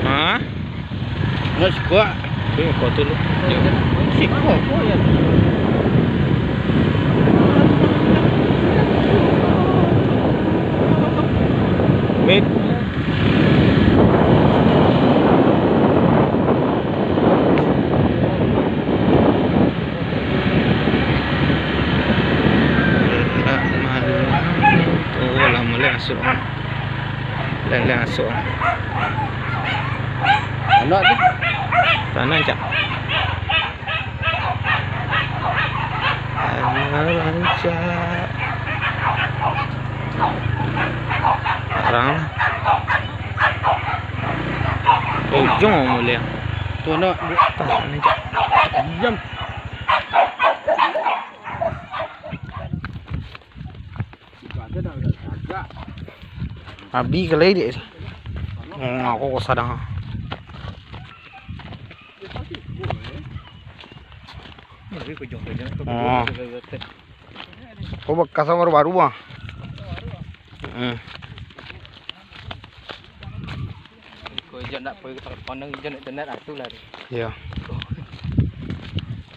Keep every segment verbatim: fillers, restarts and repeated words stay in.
Hah? Nak sikuat. Sikuat tu lu. Sikuat. Mit. Indak malu. Oh, lah mulai masuk. Lah, lah masuk. Anak tu. Tanah, Cak. Alah, rancak. Arang. Ujung mulai. Tu nak. Tahan aja. Diam. Abi kalai dek. Oh, aku kok sadang. Oh. Ko bekas baru-baru ah. Heeh. Ko ijo ndak poi ka pandang ijo ndak tenar atu lah. Iyo.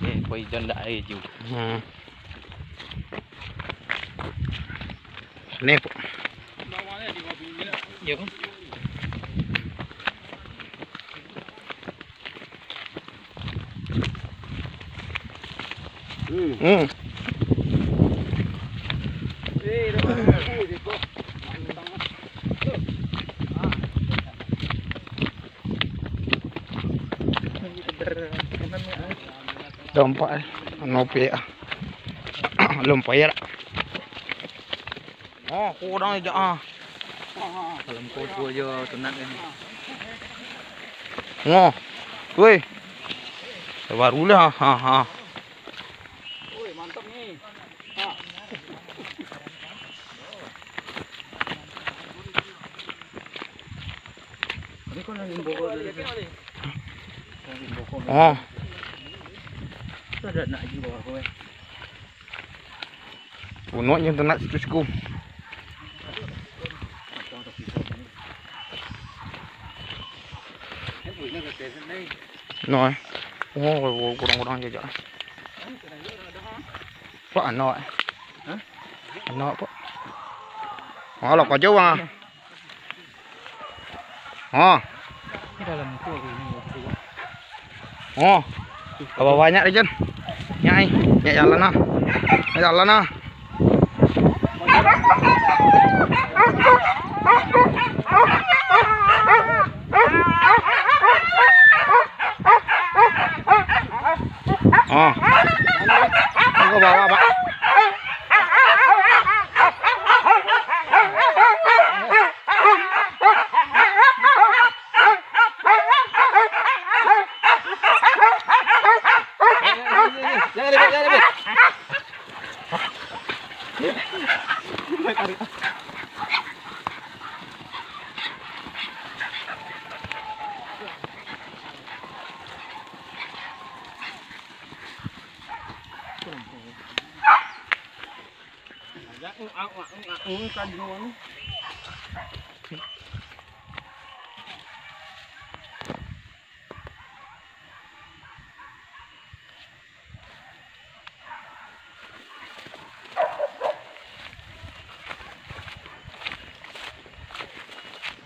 Eh, ko ijo ndak ai ju. Hmm. Ni, Pok. Iyo. Hmm. Dampak, eh. Nopi, ah. Lompat, ya. Oh, kurang aja, ah. Kalau kau tu aja tenang kan. Ngoh. Woi. Baru lah, ha, ha. Woi, mantap ni. Ha. Ini kau nak limbok kau dulu. Nak limbok kau. Oh. Tu ada nak juga aku, eh. Punoknyo tu nak siku-siku. No, eh. Oh, kurang-kurang aja, aja. Pak, anak, eh. Hah? Anak, Pak. Oh, lah, kau jauh, ah. Ha. Ini dalam tu aku ini, aku tengok. Oh. Bawa banyak, Jan. Nyak, ai. Nyak jalan, ah. Nyak jalan, ah. Oh. Aku bawa, Pak.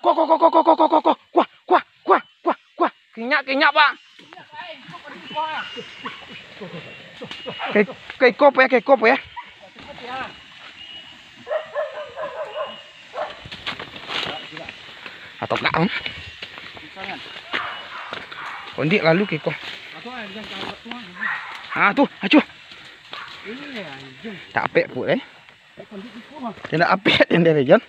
Kuah. Kuah, kuah, kuah, kuah. Kuah, kuah, kuah, kuah, kuah. Kinyak, kinyak, Pak. Ka, ka iko apo yo, ka iko apo yo? Atau enggak, hmm? Kondik lalu ka iko. Ah, tu, acuh. Tak apek pun, eh. Tidak apek yang dari Jon.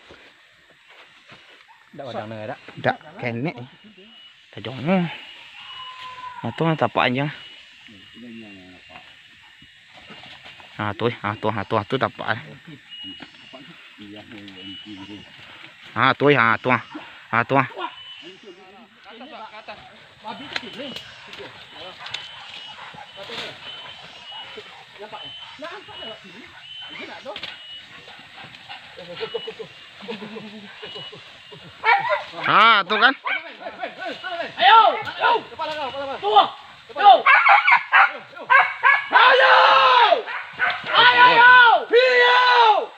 Dak padang dengar dak? Dak, kenek. Tajong. Ah, tu tapak anjing. Ah, tu, ah, tu, ah, tu, ah, tu tapak. Ah, tu, ah, tu, ah. Ah, tu, ah. Ha, tu kan? Ayo! Yo! Tuh! Yo! Ayo! Ayo! Yo! Yo!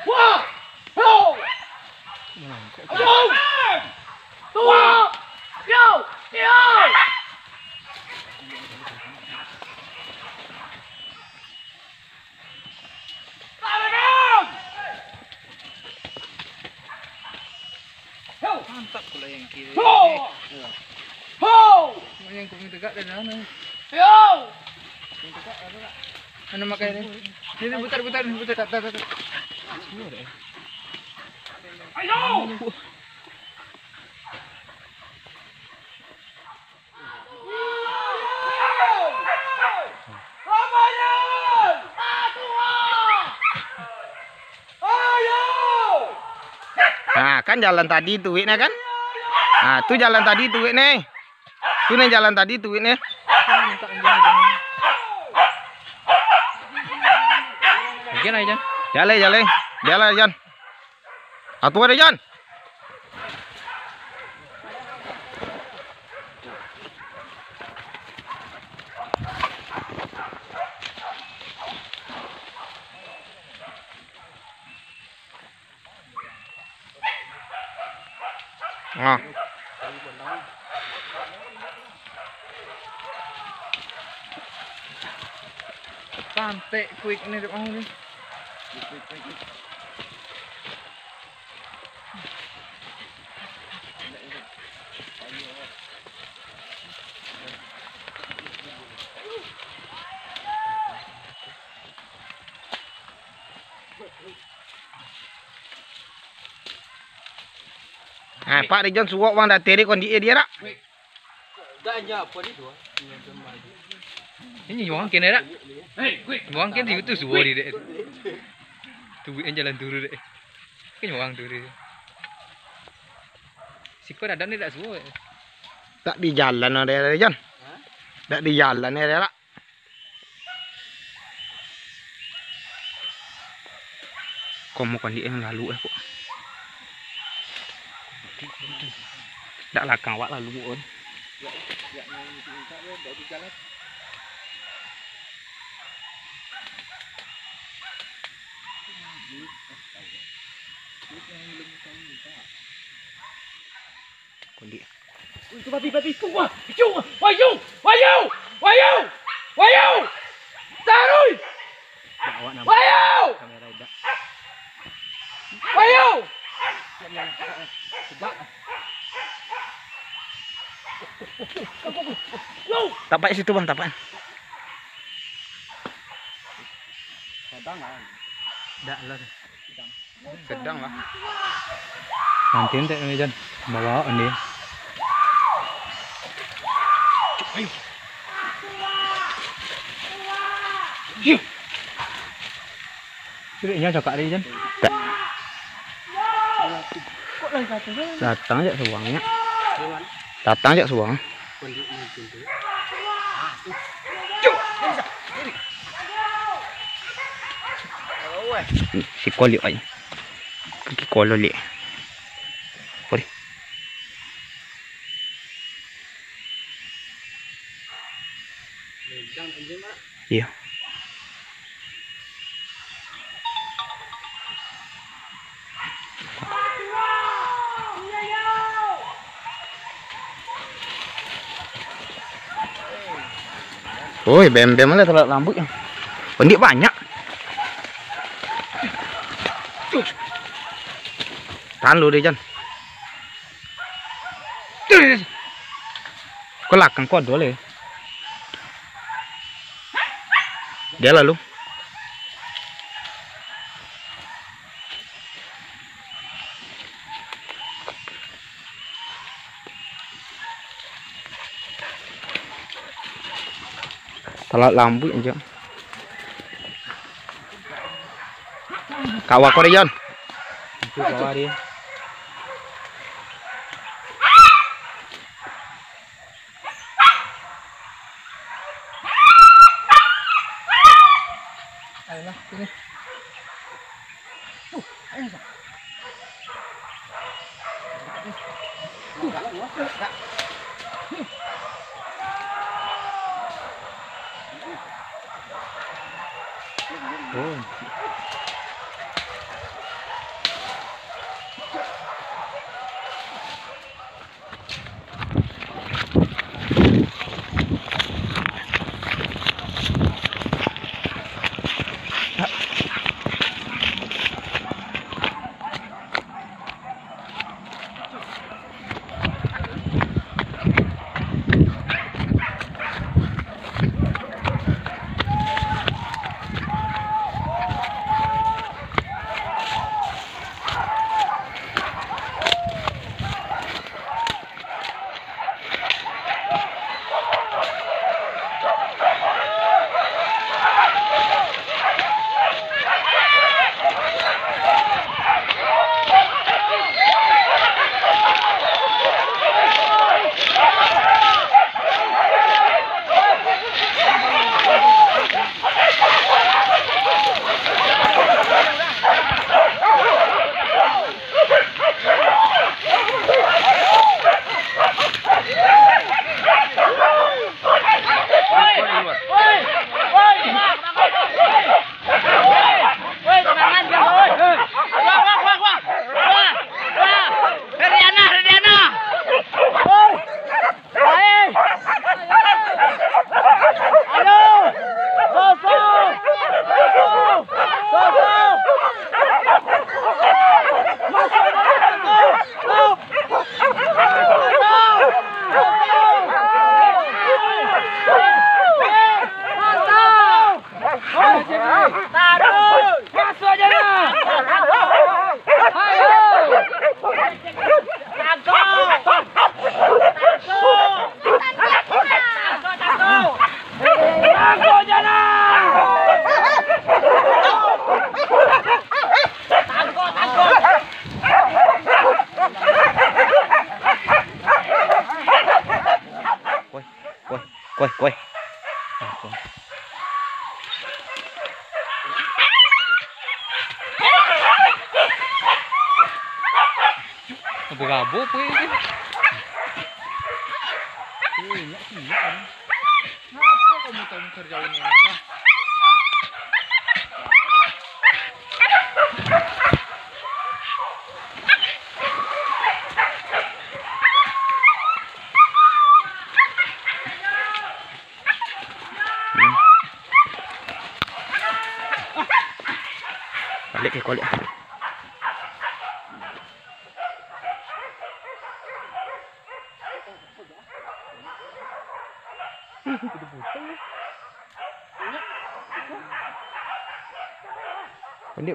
Wah! Yo! Yo! Tuh! Yo! Yo! Mantap pula yang kiri. Ho! Ho! Yang kau tegak dari mana? Yo! Yang tegak ada tak? Mana makai ni? Sini putar, putar, putar. Tak, tak, tak, tak. Ayo! Ha, kan jalan tadi tu, Wik, nah, kan? Ha, tu jalan tadi tu, Wik, nih. Tu nih jalan tadi tu, Wik, nih. Jalan, jalan. Jalan, jalan. Atu ada, Jan. Ah. Cantik kuik ni, dek, mau ni. Ah, Pak Rijon suok bang, dateri kondik dia dak? Ini orang kena dak? Orang kena itu suok di dek. Tu bukan jalan turun dek. Kan orang turun. Siko dadan dia dak suok. Dak di jalan ado, Jan. Dak di jalan ado, dak. Komo kondik nan lalu eh, kok. Dak lakang awak lalu, kok. Kondik. Ui, tu babi, babi. Wah, icung. Wah, icung. Wah, icung. Wah, icung. Wah, icung. Taruh. Dak awak nampak. Wah, icung. Kamera dak. Wah, icung. Sedap. Tapak situ, Bang, tapak. Sadang lah. Dak lah. Sadang. Sedang lah. Nanti entek kami, Jan. Bawa ni. Ayo. Sudah inyo cakak tadi, Jan. Datang aja suang nyo. Datang aja suang. Si Koliuk ai. Kaki kolo lek. Boleh. Iya. Oi, bem-bem lah talalu lambuik. Kondik banyak. Tahan lu deh, Jan. Ko lakang ko ado lai. Dia lalu. Talalu lambuik aja. Kawa ko, Rian. Itu kawa dia. Ayolah, sini. Uh, ayo, Sa. Oh. Koi. Berabo apa ini? Ngapa kamu tahu mencari jauh ni, Nisa? Hmm. Balik ke kualik.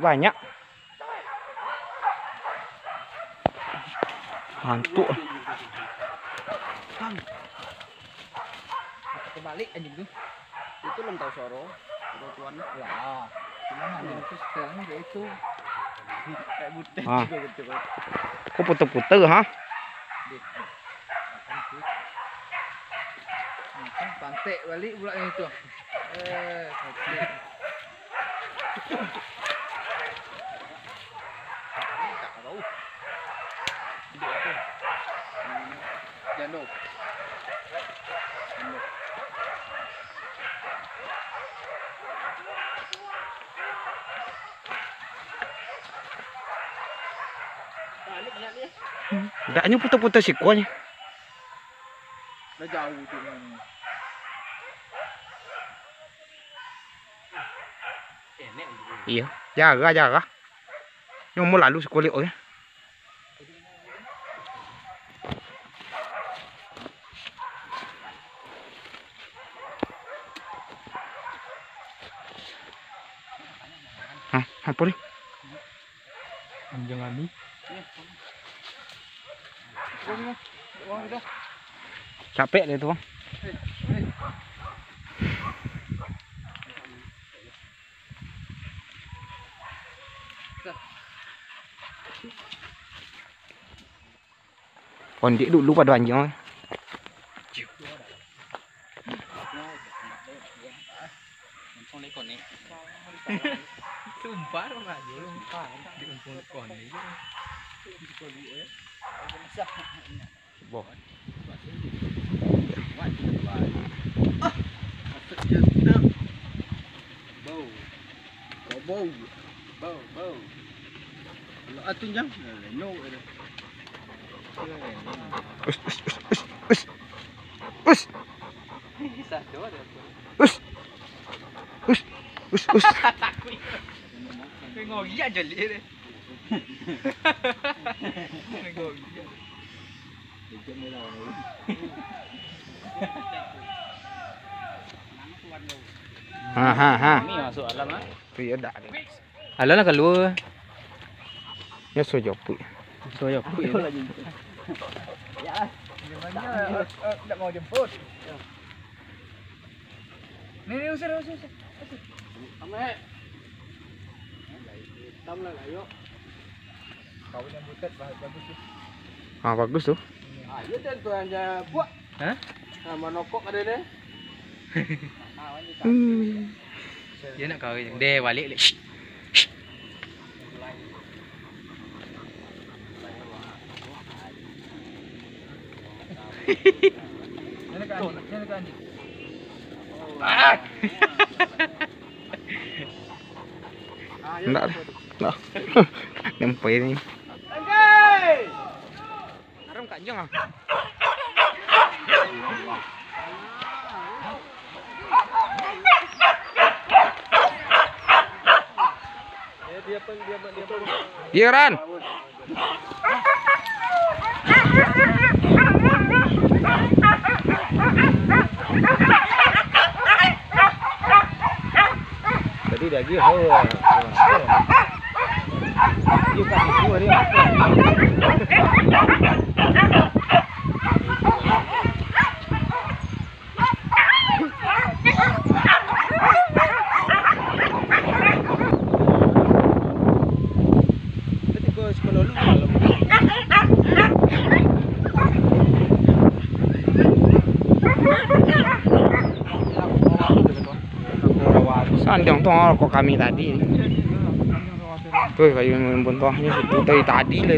Banyak. Ngantuk. Bang. Terbalik anjing tu. Itu belum tahu suara. Suara tuan. Ya. Cuma anjing tu sekarang dia itu. Kayak butek. Ah. Juga gitu, Bang. Kok putar-putar, ha? Dia. Pantek balik pula yang itu. Eh, pantek. Tak tahu. Duduk apa? Jando. Jando. Balik nak dia. Dak nyo putar-putar siko nyo. Dah jauh tu. Iyo, jarah, jarah. Nyo mau lalu sakulik orang. Hah, apo ni? Anjing anu. Capek deh tu, Bang. Ondik dulu pado anjing. Sumpah, Bang, ajo. Di untung konek. Boh. Ah, masuk je tu. Bau. Kau bau. Bau, bau. Kalau atun jang, no, no. Us, us, us, us, us. Us. Us. Us, us, us. Takuik. Tengok iya je lih deh. Tengok iya. Ha, ha, ha. Ni masuk alam, ah. Tu ya dak. Alah lah kalua. Nyo suruh japuik. Suruh japuik. Ya. Dia mana, eh, eh, tak mau jemput. Ni, ni, usir, usir, usir. Usir. Hitam lah, ayo. Kawan yang butet, ba-, bagus tu. Ah, bagus tu. Ah, iyo, dan tu yang dia buat. Hah? Ah, manokok ada ni. Hmm. Dia nak kahwin. Deh, balik, deh. Shh. Shh. Ah! Ndak, ndak. Nampai ni. Haram kak jang ah. Iya, Ran. Tadi dah gih, oh. Gih kat situ hari apa? Tadi gua sekolah dulu malam. Panjang tu, ah, kok kami tadi. Tu kayu buntuahnyo situ tadi, tadi lah.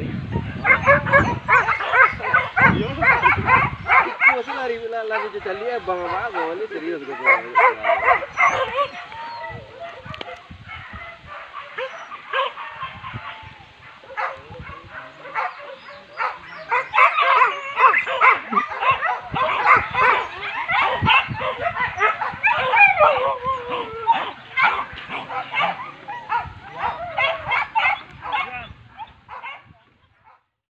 Itu masih lari, lari cari abang, abang, abang, ini serius gitu.